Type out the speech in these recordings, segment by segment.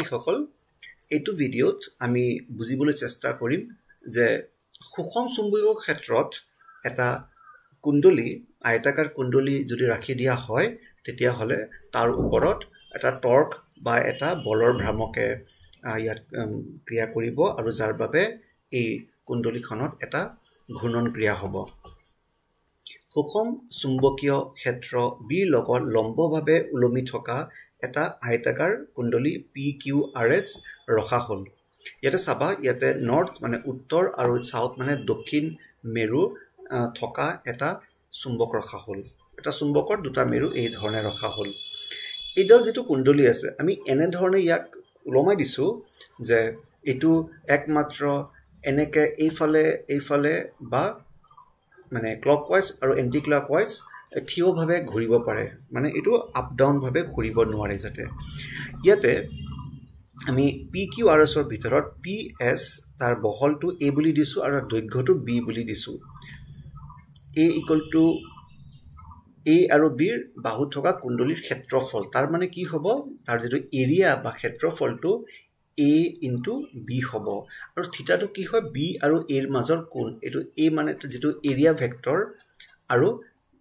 ছাত্ৰীসকল, এইটো ভিডিঅ'ত আমি বুজিবলৈ চেষ্টা কৰিম যে সুষম চুম্বকীয় ক্ষেত্ৰত এটা কুণ্ডলী, আয়তাকাৰ কুণ্ডলী যদি ৰাখি দিয়া হয়, তেতিয়াহ'লে তাৰ ওপৰত এটা টৰ্ক বা এটা বলৰ ভ্ৰামকে ইয়াত ক্ৰিয়া কৰিব আৰু যাৰ বাবে এই কুণ্ডলীখনত এটা ঘূৰ্ণন ক্ৰিয়া হ'ব। সুষম চুম্বকীয় ক্ষেত্ৰ বিৰ লগত লম্বভাৱে ওলমি থকা এটা আয়তাকাৰ কুণ্ডলী পি কিউ আৰ এছ ৰখা হ'ল। ইয়াতে চাবা, ইয়াতে নৰ্থ মানে উত্তৰ আৰু চাউথ মানে দক্ষিণ মেৰু থকা এটা চুম্বক ৰখা হ'ল। এটা চুম্বকৰ দুটা মেৰু এই ধৰণে ৰখা হ'ল। এইডাল যিটো কুণ্ডলী আছে, আমি এনেধৰণে ইয়াক ওলমাই দিছোঁ যে এইটো একমাত্ৰ এনেকৈ এইফালে এইফালে বা মানে ক্লকৱাইজ আৰু এণ্টি ক্লকৱাইজ থিয়ভাৱে ঘূৰিব পাৰে, মানে এইটো আপ ডাউনভাৱে ঘূৰিব নোৱাৰে। যাতে ইয়াতে আমি পি কিউ আৰ এছৰ ভিতৰত পি এছ তাৰ বহলটো এ বুলি দিছোঁ আৰু দৈৰ্ঘ্যটো বি বুলি দিছোঁ। এ ইকুৱেল টু এ আৰু বিৰ বাহুত থকা কুণ্ডলীৰ ক্ষেত্ৰফল, তাৰ মানে কি হ'ব, তাৰ যিটো এৰিয়া বা ক্ষেত্ৰফলটো এ ইনটু বি হ'ব। আৰু থিতাটো কি হয়, বি আৰু এৰ মাজৰ কোণ, এইটো এ মানে যিটো এৰিয়া ভেক্টৰ আৰু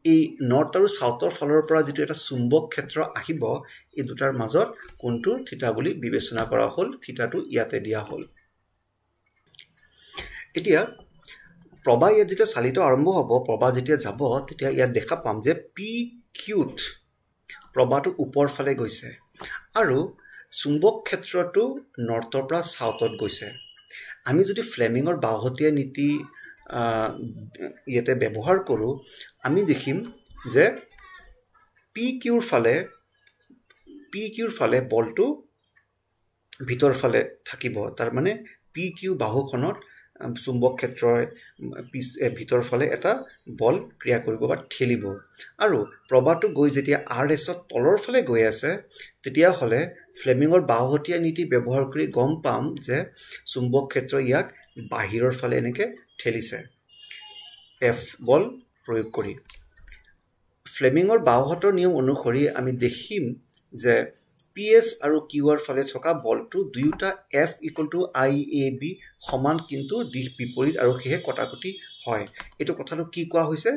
এই নৰ্থ আৰু চাউথৰ ফালৰ পৰা যিটো এটা চুম্বক ক্ষেত্ৰ আহিব, এই দুটাৰ মাজত কোণটো থিতা বুলি বিবেচনা কৰা হ'ল। থিতাটো ইয়াতে দিয়া হ'ল। এতিয়া প্ৰবাহ ইয়াত যেতিয়া চালিত আৰম্ভ হ'ব, প্ৰবাহ যেতিয়া যাব, তেতিয়া ইয়াত দেখা পাম যে পি কিউত প্ৰবাহটো ওপৰ ফালে গৈছে আৰু চুম্বক ক্ষেত্ৰটো নৰ্থৰ পৰা চাউথত গৈছে। আমি যদি ফ্লেমিঙৰ বাওঁহতীয়া নীতি ইয়াতে ব্যৱহাৰ কৰোঁ, আমি দেখিম যে পি কিউৰ ফালে বলটো ভিতৰ ফালে থাকিব। তাৰমানে পি কিউ বাহুখনত চুম্বক ক্ষেত্ৰই পিছ ভিতৰ ফালে এটা বল ক্ৰিয়া কৰিব বা ঠেলিব। আৰু প্ৰবাহটো গৈ যেতিয়া আৰ এছত তলৰ ফালে গৈ আছে, তেতিয়াহ'লে ফ্লেমিঙৰ বাওঁহতীয়া নীতি ব্যৱহাৰ কৰি গম পাম যে চুম্বক ক্ষেত্ৰ ইয়াক বাহিৰৰ ফালে এনেকৈ ঠেলিছে এফ বল প্ৰয়োগ কৰি। ফ্লেমিঙৰ বাওঁহাতৰ নিয়ম অনুসৰি আমি দেখিম যে পি এছ আৰু কিউ আৰ ফালে থকা বলটো দুয়োটা F equal to I A B সমান, কিন্তু দিশ বিপৰীত আৰু সেয়েহে কটাকটি হয়। এইটো কথাটো কি কোৱা হৈছে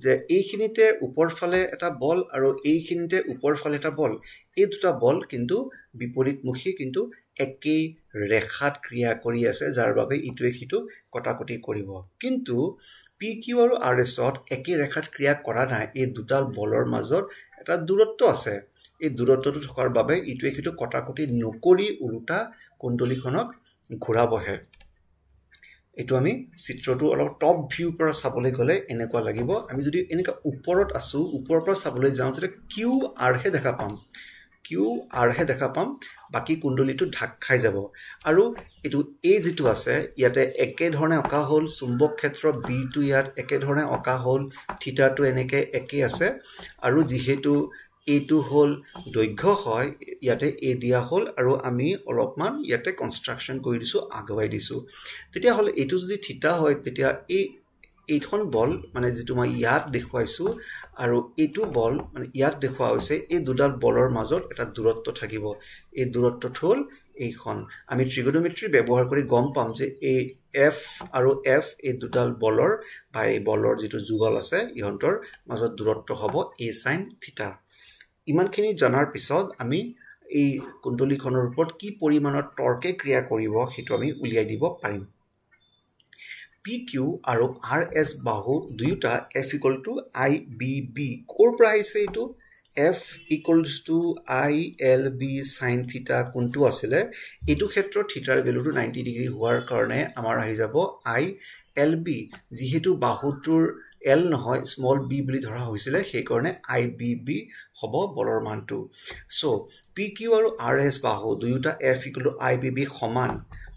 যে এইখিনিতে ওপৰ ফালে এটা বল আৰু এইখিনিতে ওপৰ ফালে এটা বল, এই দুটা বল কিন্তু বিপৰীতমুখী, কিন্তু একেই ৰেখাত ক্ৰিয়া কৰি আছে, যাৰ বাবে ইটোৱে সিটো কটাকটি কৰিব। কিন্তু পি কিউ আৰু আৰ এছত একেই ৰেখাত ক্ৰিয়া কৰা নাই, এই দুটা বলৰ মাজত এটা দূৰত্ব আছে। এই দূৰত্বটো থকাৰ বাবে ইটোৱে সিটো কটাকটি নকৰি ওলোটা কুণ্ডলীখনক ঘূৰাবহে। এইটো আমি চিত্ৰটো অলপ টপ ভিউৰ পৰা চাবলৈ গ'লে এনেকুৱা লাগিব। আমি যদি এনেকুৱা ওপৰত আছোঁ, ওপৰৰ পৰা চাবলৈ যাওঁ, তেতিয়া কিউ আৰহে দেখা পাম, কিউ আৰহে দেখা পাম, বাকী কুণ্ডলীটো ঢাক খাই যাব। আৰু এইটো এ যিটো আছে ইয়াতে একেধৰণে অঁকা হ'ল, চুম্বক ক্ষেত্ৰ বিটো ইয়াত একেধৰণে অঁকা হ'ল, থিতাটো এনেকৈ একেই আছে। আৰু যিহেতু এইটো হ'ল দৈৰ্ঘ্য হয়, ইয়াতে এ দিয়া হ'ল আৰু আমি অলপমান ইয়াতে কনষ্ট্ৰাকশ্যন কৰি দিছোঁ, আগুৱাই দিছোঁ। তেতিয়াহ'লে এইটো যদি থিতা হয়, তেতিয়া এইখন বল মানে যিটো মই ইয়াত দেখুৱাইছোঁ আৰু এইটো বল মানে ইয়াত দেখুওৱা হৈছে, এই দুডাল বলৰ মাজত এটা দূৰত্ব থাকিব। এই দূৰত্বটো হ'ল এইখন। আমি ট্ৰিগোনোমেট্ৰি ব্যৱহাৰ কৰি গম পাম যে এই এফ আৰু এফ এই দুডাল বলৰ বা এই বলৰ যিটো যুগল আছে, ইহঁতৰ মাজত দূৰত্ব হ'ব এ চাইন থিতা। ইমানখিনি জনাৰ পিছত আমি এই কুণ্ডলীখনৰ ওপৰত কি পৰিমাণৰ টৰ্কে ক্ৰিয়া কৰিব সেইটো আমি উলিয়াই দিব পাৰিম। পি কিউ আৰু আৰ এছ বাহু দুয়োটা F equal to I B B ক'ৰ পৰা আহিছে? এইটো F equals to I L B sine theta কোনটো আছিলে? এইটো ক্ষেত্ৰত থিতাৰ ভেলুটো 90 ডিগ্ৰী হোৱাৰ কাৰণে আমাৰ আহি যাব I L B. যিহেতু বাহুটোৰ এল নহয়, স্মল বি বুলি ধৰা হৈছিলে, সেইকাৰণে আই বি বি হ'ব বলৰ মানটো। চ' পি কিউ আৰু আৰ এছ বাহু দুয়োটা F equal to I B B সমান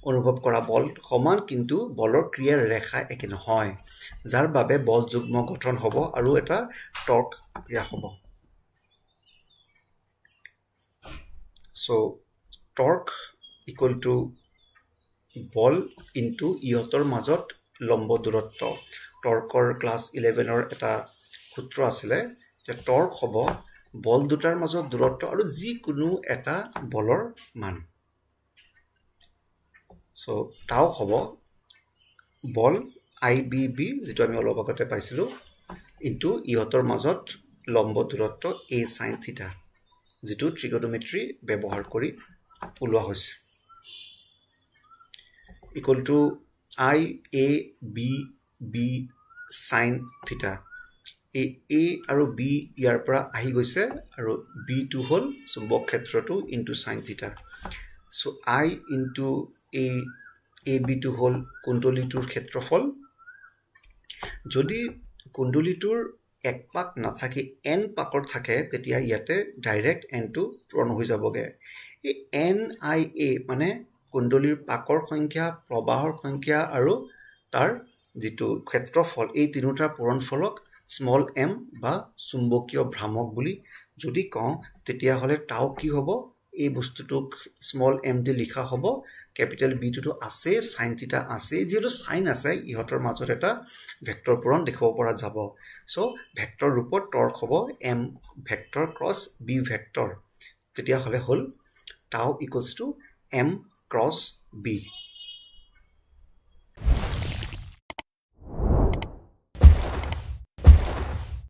অনুভৱ কৰা বল সমান, কিন্তু বলৰ ক্ৰিয়াৰ ৰেখা একে নহয়, যাৰ বাবে বল যুগ্ম গঠন হ'ব আৰু এটা টৰ্ক ক্ৰিয়া হ'ব। চ' টৰ্ক ইকুৱেল টু বল ইনটু ইহঁতৰ মাজত লম্ব দূৰত্ব। টৰ্কৰ ক্লাছ 11ৰ এটা সূত্ৰ আছিলে যে টৰ্ক হ'ব বল দুটাৰ মাজত দূৰত্ব আৰু যিকোনো এটা বলৰ মান। চ' টাও হ'ব বল I B B, যিটো আমি অলপ আগতে পাইছিলোঁ, ইনটু ইহঁতৰ মাজত লম্ব দূৰত্ব এ চাইন থিটা, যিটো ট্ৰিগনমেট্ৰি ব্যৱহাৰ কৰি ওলোৱা হৈছে, equal to I A B B sign থিটা। এই এ আৰু বি ইয়াৰ পৰা আহি গৈছে আৰু বিটো হ'ল চুম্বক ক্ষেত্ৰটো ইনটু চাইন থিটা। চ' I into এ, এ বিটো হ'ল কুণ্ডলীটোৰ ক্ষেত্ৰফল। যদি কুণ্ডলীটোৰ এক পাক নাথাকি এন পাকৰ থাকে, তেতিয়া ইয়াতে ডাইৰেক্ট এনটো পূৰণ হৈ যাবগৈ। এই এন I A মানে কুণ্ডলীৰ পাকৰ সংখ্যা, প্ৰবাহৰ সংখ্যা আৰু তাৰ যিটো ক্ষেত্ৰফল, এই তিনিওটাৰ পূৰণফলক স্মল এম বা চুম্বকীয় ভ্ৰামক বুলি যদি কওঁ, তেতিয়াহ'লে টাও কি হ'ব? এই বস্তুটোক স্মল এম দি লিখা হ'ব। কেপিটেল বিটোতো আছেই, চাইন থিটা আছেই। যিহেতু চাইন আছে, ইহঁতৰ মাজত এটা ভেক্টৰ পূৰণ দেখুৱাব পৰা যাব। চ' ভেক্টৰ ৰূপত টৰ্ক হ'ব M vector cross B vector. তেতিয়াহ'লে হ'ল tau equals to M cross B.